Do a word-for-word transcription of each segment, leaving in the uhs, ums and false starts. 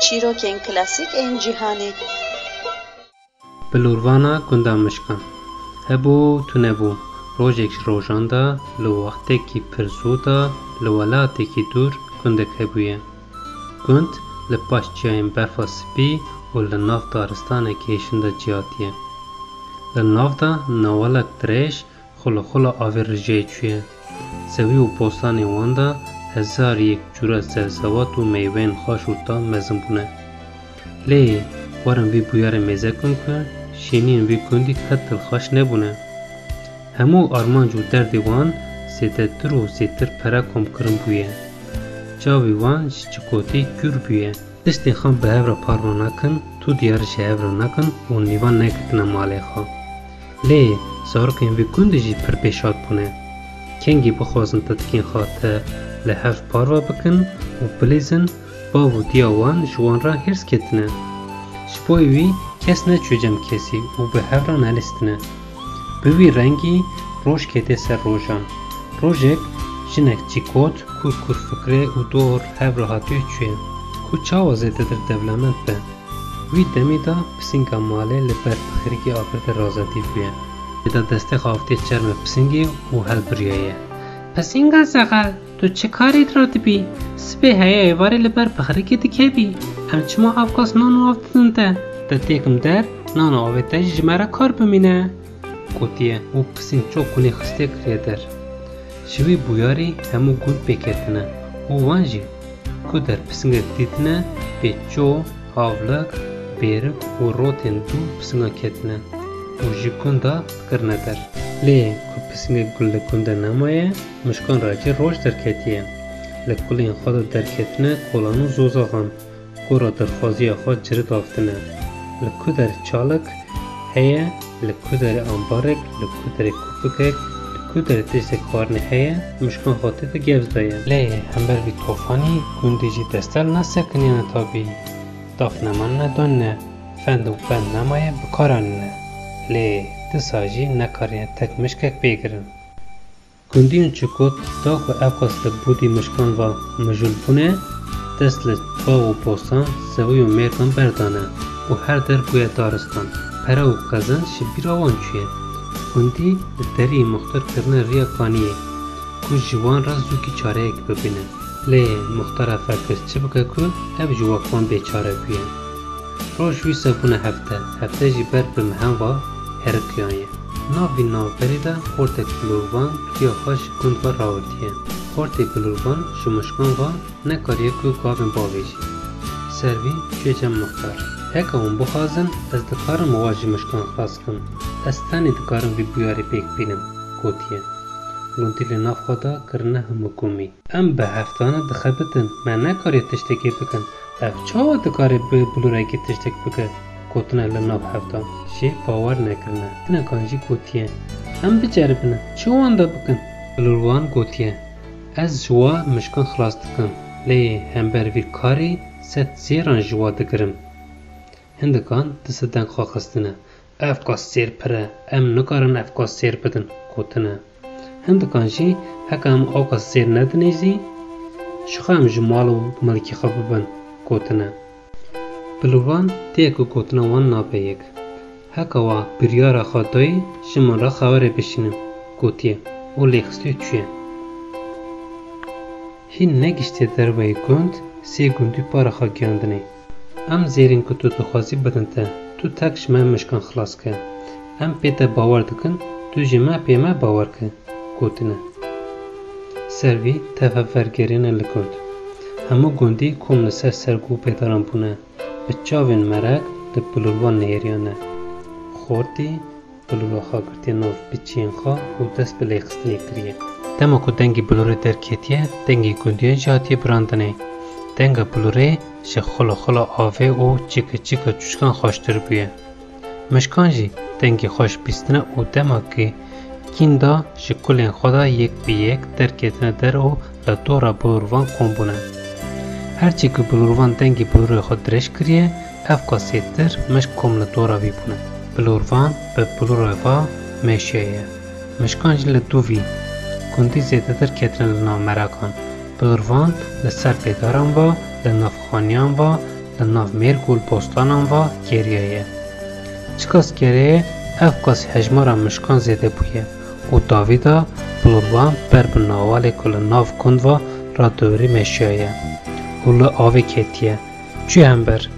Çîrokên klasîk ên cîhanê. Bilûrvana gunda Mişkan. Hebû û tunebû, rojek ji rojan de li wextekî pir zû de li welatekî dûr gundek hebûye. Gund li paş çiyayên berfa spî û li nav daristanekî hêşin de cihatiye. Li nav de newalek dirêj, xula xula avê rijeyê çûye. Zewî û bostanên wan de hezar yek cûra sebzewat û meyveyên xweş û tav mezin bûne. Lê werin vî bûyerê mêze bikin ku şêniyên vî gundî qet dilxweş nebûne. Hemû armanc û derdê wan zêdetir û zêdetir pere komkirin bûye. Çavê wan ji çikotî kûr bûye. Tiştên xwe bi hev re parve nakin, tu diyar ji hev re nakin û nîvan neketine malê xwe. Lê zarokên vî gundî jî pir bêşad bûne. Kengî bixwazin pitikên xwe te li hev parve bikin û bilîzin, bav û diya wan ji wan re hêrs ketine. Ji bo wî kes neçû cem kesî û bi hev re nelîstine. Bi wî rengî roj ketiye ser rojan. Rojek jinek çîkot, kûr kûr fikirê û dor hev re hatiye çûye ku çawa zêdetir dewlemend be. Wî demî de pisînga malê li ber pixirikê avê de razedî bûye. Lê da destê xwe avitiye çermê pisîngê û hilbiriyaye. Pisînga zexel, tu çi karê di re dibî? Sibê heye êvarê li ber pixirikê dikevî. Em çima evqas nan û av didin te? Te têkim der, nan û avê te jî ji me re kar bimîne. Gotiye û pisîng çok hûnê xistiye kiriye der. Ji wî bûyarî hemû gund pê ketine û wan jî ku der pisingek dîtine, pê ço, havlik, bêrik û rotên dû pisinga ketine û ji gunda kirine der. Lê ku pisingek li gund de nemaye, mişkan re jî roj derketiye. Li kulên xwe de derketine kolan û zozaxan. Gora daxwaziya xwe cirit avitine. Li ku derê çalik heye, li ku derê ambarek, li ku derê kupikek, li ku derê tiştek xwarinê heye, mişkan xwe tê de gevz daye. Lê hember vî tofanî gundî jî destel nesekiniyane tabî. Daf nemanine danine, fend û bend nemaye bi kar anine. Lê disa jî nekarine tek mişkek pê girin. Gundî û çikot da ku evqas li bûdî mişkan ve mijûl bûne, dest li bav û bostan, zewî û mêrdan berdane û her der bûye daristan. Pere û qezenc ji bîra wan çûye. Gundî li deriyê muxtar kirine riya kaniyê ku ji wan re zûkî çareyek bibîne. Lê muxtara fekir çi bike ku ev ji wek wan bêçare bûye. Roj wî se bûne hefte, hefte jî ber bi mihen ve herikiyaye. Nav vî navberê de xortek bilûrvan riya xwe ji gund ve rawestiye. Xortê bilûrvan ji mişkan ve nekariye ku gavên bavêjî. Ser vî çûye cem muxtar. Heke hûn bixwazin, ez dikarim wan ji mişkan xilas kim. Ez tenê dikarim vî bûyerê pêk bînim, gotiye. Gundî li nav xwe de kirine himûgumî. Em bi heftane dixebitin, me nekariye tiştekê bikin. Ev çawa dikare bi bilûrekî tiştek bike? Gotine li nav heftan. Jê bawer nekirine. Hinekan jî gotiye, em biceribine, çi wenda bikin? Bilûrvan gotiye, ez ji wa mişkan xilas dikim, lê hember vî karî sed zêran ji wa digirim. Hindikan dise deng xwe xistine. Evqas zêr pir e, em nikarin evqas zêr bidin, gotine. Hindikan jî heke em awqas zêr nedinê jî, ji xwe em ji mal û milkê xwe bibin, gotine. Bilûrvan tê ku gotina wan nabe yek. Heke wa biryara xwe dayê ji min re xewerê bişînin, gotiye û lêxistiye çûye. Hîn negiştiye derveyî gund, sê gundî para xwe giyandinê. Em zêrên ku tu dixwazî bidin te, tu tek ji me mişkan xilas ke. Em pê te bawer dikin, tu jî me pê me bawer ke, gotine. Ser vî tev hev vegeriyane li gund. Hemû gundî kom li ser sergo û bêdaran bûne. Bi çavên meraq li bilûrvan nihêriyane. Xortî bilûra xwe girtiye nav biçiyên xwe û dest bi lêxistinê kiriye. Dema ku dengê bilûrê derketiye, dengê gundiyan jî hatiye birandinê. Denga bilûrê ji xula xula avê û çika çika çûçkan xweştir bûye. Mişkan jî dengê xwe ji bîstine û dema ku kîn da, ji kulên xwe de yek bi yek derketine der û li dora bilûrvan kom bûne. Her çi ku bilûrvan dengê bilûrê xwe dirêj kiriye, evqas zêdetir mişk kom li dora wî bûne. Bilûrvan bi bilûrê ve meşiyaye. Mişkan jî li dûvî gundî zêdetir ketine li nav meraqan. Bilûrvan li ser bêdaran ve, li nav xaniyan ve, li nav mêrk û li bostanan ve geriyaye. Çiqas geriyaye, ew qas hejmara mişkan zêde bûye û dawî de Bilûrvan ber bi nawalê ku li nav gund ve radorî meşiyaye û li avê ketiye. Çû hember.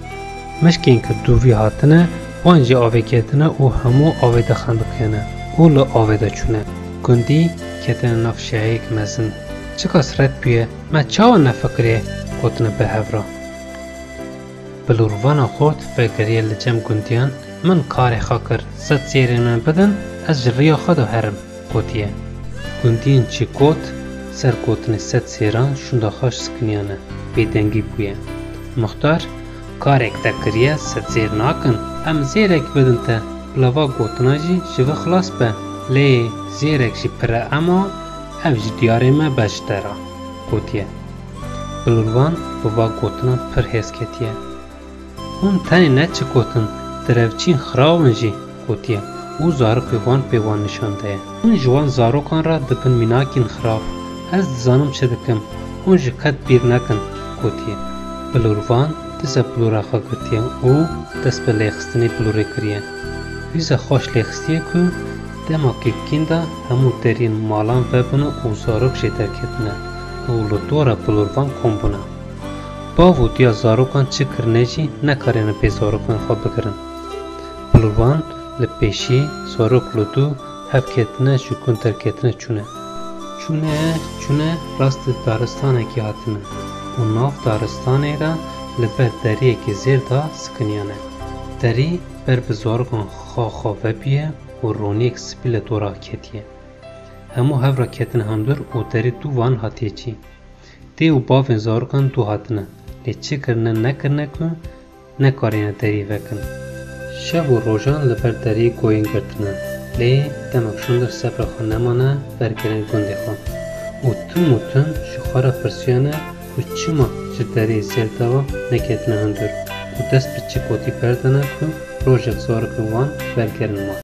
Mişkên ku dûvî hatine, wan jî avê ketine û hemû avê de xendiqiyane û li avê de çûne. Gundî ketine nav şeheyek mezin. Çiqas red bûye, me çawa nefikiriye, gotine bi hev re. Bilûrvana xort vegeriye li cem gundiyan, min karê xwe kir, sed sêrên min bidin, ez ji riya xwe de herim, gotiye. Gundiyên çîkot ser gotinê sed sêran şûnda xwe sikiniyane, bêdengî bûye. Muxtar, karek te kiriye, sed sêr nakin, em zêrek bidin te, bila va gotina jî ji vir xilas be, lê zêrek jî pire ema, ev jî diyarê me be ji te re, gotiye. Bilûrvan bi va gotinan pir hêz ketiye. Hûn tenê ne çi gotin, direvçîn xiraw in jî, gotiye û zarokê wan pê wan nîşan daye. Hûn ji wan zarokan re dibin mînakên xirav. Ez dizanim çi dikim, hûn ji qet bîr nekin, gotiye. Bilûrvan dize bilûra xwe girtiye û dest bi lêxistinê bilûrê kiriye. Wî ze xweş lêxistiye ku dema kêkîn de hemû deriyên malan vebûne û zarok jê derketine û li dora Bilûrvan kom bûne. Bav û diya zarokan çi kirine jî nekarine pê zarokên xwe bigirin. Bilûrvan li pêşî zarok li dû hev ketine ji gund derketine çûne. Çûne, çûne rastî daristanekê hatine û nav daristanê de li ber deriyekî zêr de sikiniyane. Derî ber bi zarokan xwe xwe vebûye û roniyek spî li dora ketiye. Hemû hev re ketine hundir û derî dû van hatiye çî. Dê û bavên zarokan dû hatine, lê çi kirine nekirine ku nekarîne derî vekin. Şev û rojan li ber derî goyên girtine, lê demek şûndir sebra xwe nemane, bergirin gundê xwe. Û tim û tim ji xwe re pirsiyane ku çima ji derî zêr de ve neketine hundir û dest bi çi gotî berdane ku rojek zarokên wan bergerin mal.